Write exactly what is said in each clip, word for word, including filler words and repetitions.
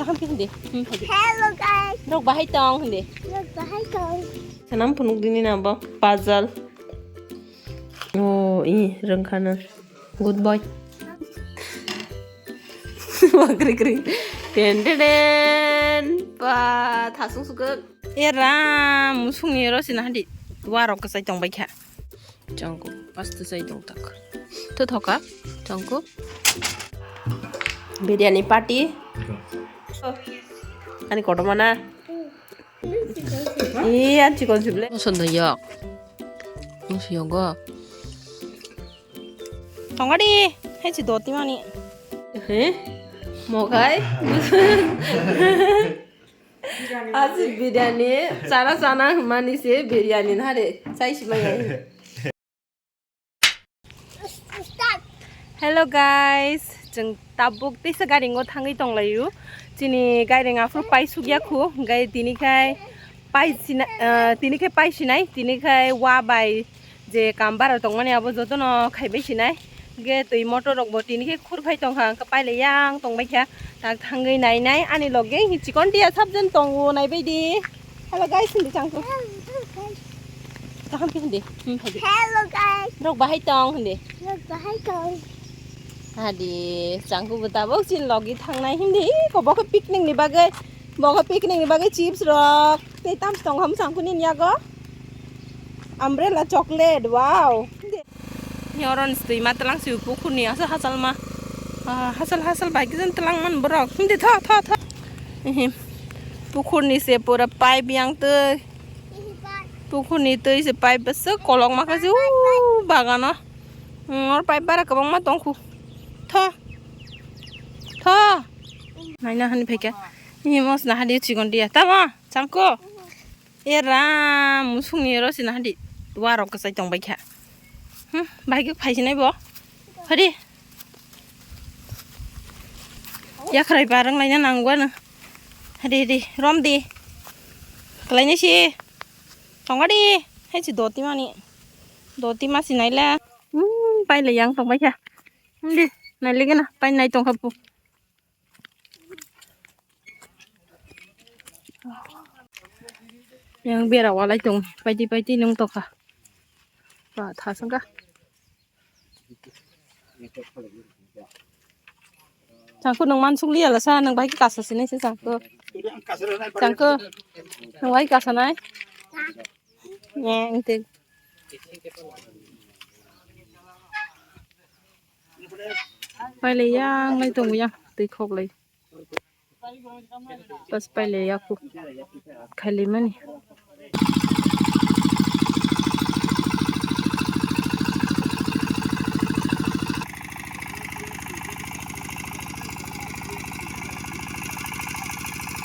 Kaham khe hindi. Hmm, hindi. Hello guys. Rok bahai tong hindi. Rok bahai tong. Sanam phunuk dini na bo puzzle. Oh, i rengkhana. Good boy. Wah, krik, krik. Den, den, den. Pa, thasung sukuk. Era, musungni oro sina hadi. Warok kwchai tong bai kha. Changku, pastu chai tong tak. To thoka, changku. Biryani party. Ani kotor mana? Iya, chikon chible. Musun do yok. Musu yogo. Tongadi, hai si doti mani. He? Mogai? Asi biryani, chana chana mani se biryani nare. Chai si maya. Hello guys, chwng tabuk teisa garingo thangwi tonglaio. Chini gaireng aphuru pai sukya khu, hwnkhe tini khai pai sina-, ah, tini khai pai sinai, tini khai wa bai je kam bara tongmani abo jotono khaibai sinai. Hwnkhe twi motor rokbo tini khai khurphai tongkha, hwnkhe pailai yang tongbai kha. Tak thangwi nainai ani loge hi chikon dia sabjani tongo naibaidi. Hello guys, hindi changkuk. Kaham khe hindi. Hmm, hindi. Hello guys. Rok bahai tong hindi. Rok bahai tong. Hadi, changkuk bo tabok chin logi thangnai hindi. Ko bokhe picnic ni bagwi, bokhe picnic ni bagwi chips rok. Tei tam tong ham changkuk ni yago. Umbrella chocolate, wow. Hindi. Ni oro ni twi ma tlang si pukhur ni asa hasal ma. Ah, hasal hasal bai khe tlang man borok. Hindi tho, tho, tho. Ehe. Pukhur ni se pura pipe yang twi. Pukhur ni twi se pipe bwswk kolok ma kha si u bagano. Hmm, or pipe bara kwbangma tong khu. Tho. Tho. Naina hani phaikha. Ni mos na hadi chigon dia. Tamo, changko. Era, musungni oro sina hadi. Warok kwchai tong bai kha. Hmm, bai khe phai sinai bo. Hadi. Yakhrai barang laina nangwano. Hadi, hadi, rom di. Kalaina si. Tongadi, hai si doti mani. Doti ma sinai la. Hmm, pai le yang tong bai kha. Hindi, nai lagi na, pai nai tong kha pu. Yang bera walai tong, paiti paiti nung tokha. Ba, thasang kha. Changko nung mansuk liya lasa, nung bai kasa sinai se changko. Changko, nung bai kasa nai. Yang te. Pailai yang lai tong yang twi khok lai. Pas pailai yaku. Khali mani.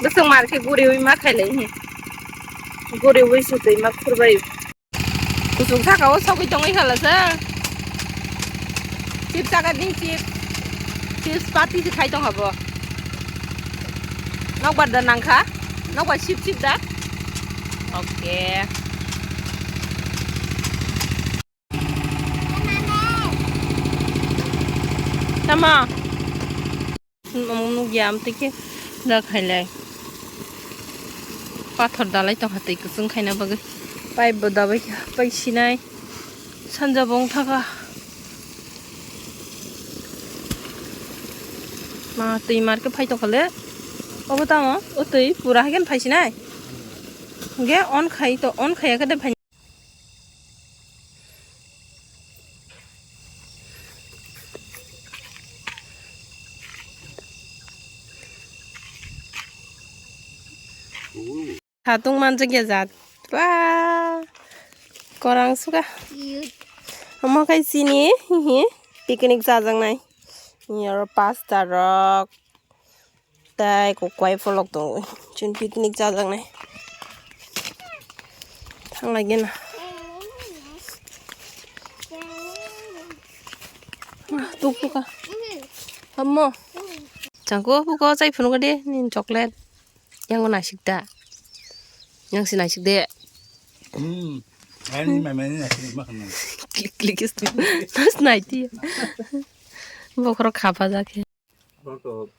Bwswk mar khe guriwi ma khailai hi. Guriwi sutwi ma khurbai. Kuchuk saka o sogwi tongwi khala se. Chip saka din chip. Chips pati se khai tong habo. Nokbar da nangkha. Nokbar sip sip da. Okay. Tama. Omo nukya amtwi khe da khailai. Pathor dalai tongkha twi kwchwng khaina bagwi. Pipe bo dabai kha, pai sinai. Sanja bo wngthaka. Ma twi mar khe phai tongkha le. Obo tamo, o twi pura hai khe phai sinai. Hwnkhe on khai to, on khaiya khe de phai. Satung manjak ya jat. Ba. Korang suka. Omo khai chini, hihi, picnic chajaknai. Ni oro pasta rok. Tai kukwai pholok tongo. Chwng picnic chajaknai. Thanglai gena. Ah, tuk tuka. Hammo. Changko buko chai phunuk de nin chocolate. Yang naisik da. Yang si naisik de. Hmm. Ani mama ni naisik ma khana. Klik klik is. Nas naiti. Bokhoro khapa jakhe. Photo.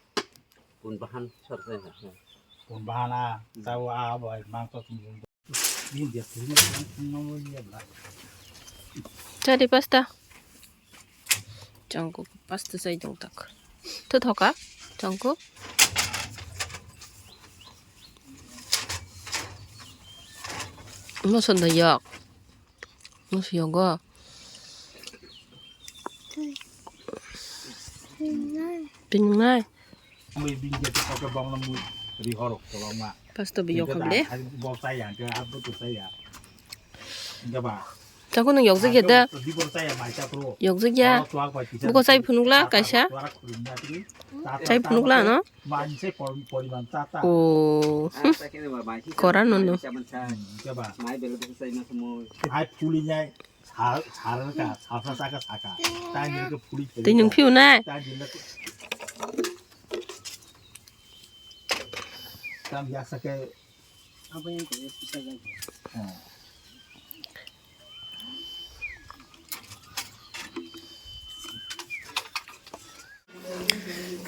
Pun bahan sar sai na. Pun bahan a, tahu a boy, mangkok. Ini dia punya, yang mau dia lah. Jadi pasta. Jangkuk pasta sai dong tak. Tu thoka, jangkuk. Musun da yok. Musu yogo. Pinungai. Pasto bi yok hable. Chaku nung yok jagya da. Yok jagya. Buko chai phunukla kaisa. Chai phunukla no. O. Kora no no. Twi nung phiu nai.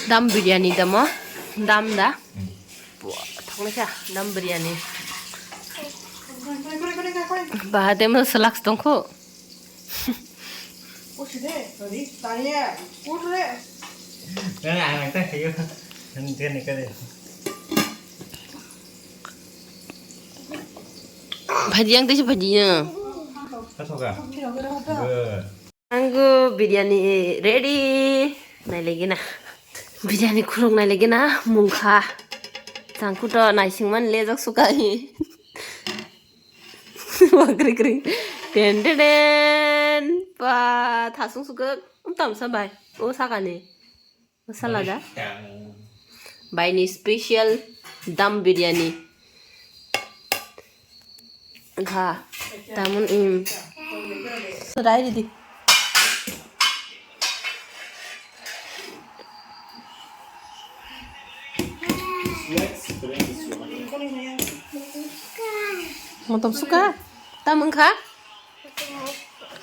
Dam biryani damo, dam da. Buah, thoknai kha dam biryani. Bahai temo selak tongkho. Bhaji yang tisi bhaji ya. Anggo biryani ready. Nailegena. Biryani khurok nailegena mungkha. Changkuto naisingmani lejak sukai. Wah, kring, kring. Den, den, den. Ba, thasung sukak. Tamsa bai. O sakani. Masala da. Baini special dam biryani. Kha, tamun, mm. Rai ridi. Motom suka? Tamun kha?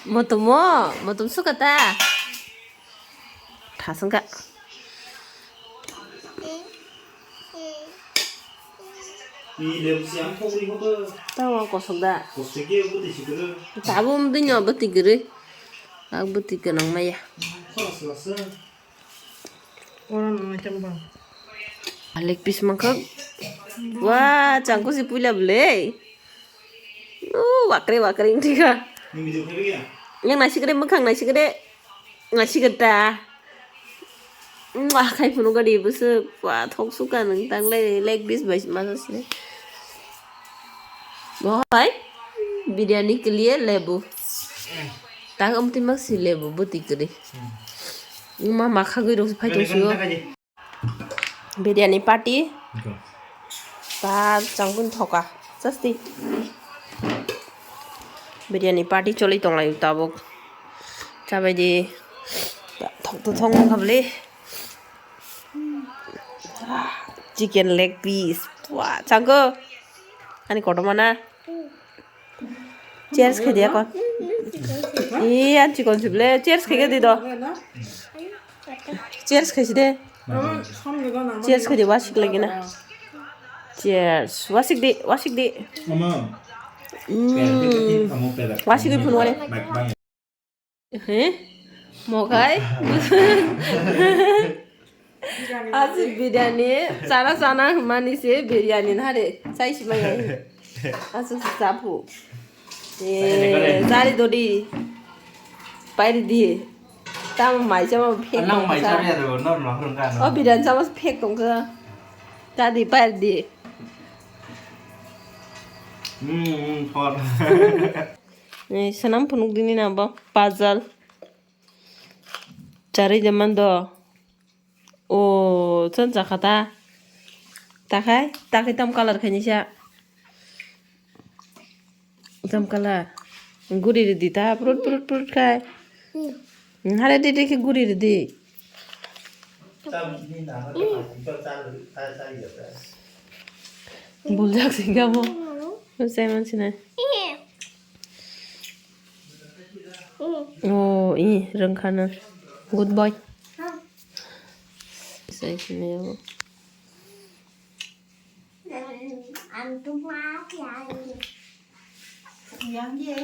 Motom mo, motom suka ta? Thasung kha. Tawa kosok da. Tabuk bini bwtwi kwrwi. Ak bwtwi gwnang maya. Leg piece mankha. Wa, changkusi puila bwle. O, wakre wakre wngthikha. Yang naisikre, mwkhang naisikre. Naisikre ta. Mwah, khai phunukha di bwswk. Wa, thok suka nung tanglai leg piece bai masa se. Bohai. Biryani ke liye lebu. Tak amti mak si lebu bwtwi kwrwi. Ma, ma khagwi rok phai tong sio. Biryani party. Ba changkun thoka. Sasti. Biryani party choli tonglai tabuk. Chabai di. Thok to thong khabli. Chicken leg piece. Wah, changko. Ani kotorma na. Cheers khai dia kon. Ih, an chikon chible. Cheers khai di do. Cheers khai si de. Cheers khai di, wasik lagi na. Cheers. Wasik di, wasik di. Hmm. Wasik di phunwale. He? Mokai? Aswk biryani chana chana hwnmani se biryani nare chai si maya. Aswk se chapu. Eh, chari dodi. Pairi di. Tamo mai chama phek tongsa. O biryani chama phek tongsa. Tadi pairi di. Hmm, hmm, hot. Eh, sanam phunuk dini na bo puzzle. Chari jaman do. O, chan chakha ta. Takhai, takhai tam color khaini sa. Tam color. Guri ridi ta, prut, prut, prut khai. Hare di, di, guri ridi. Buljak singkamo. Sai mansinai. Oh, i, rwngkhana. Good boy. Sai sini. Ang tungma khe ang. Yang ye.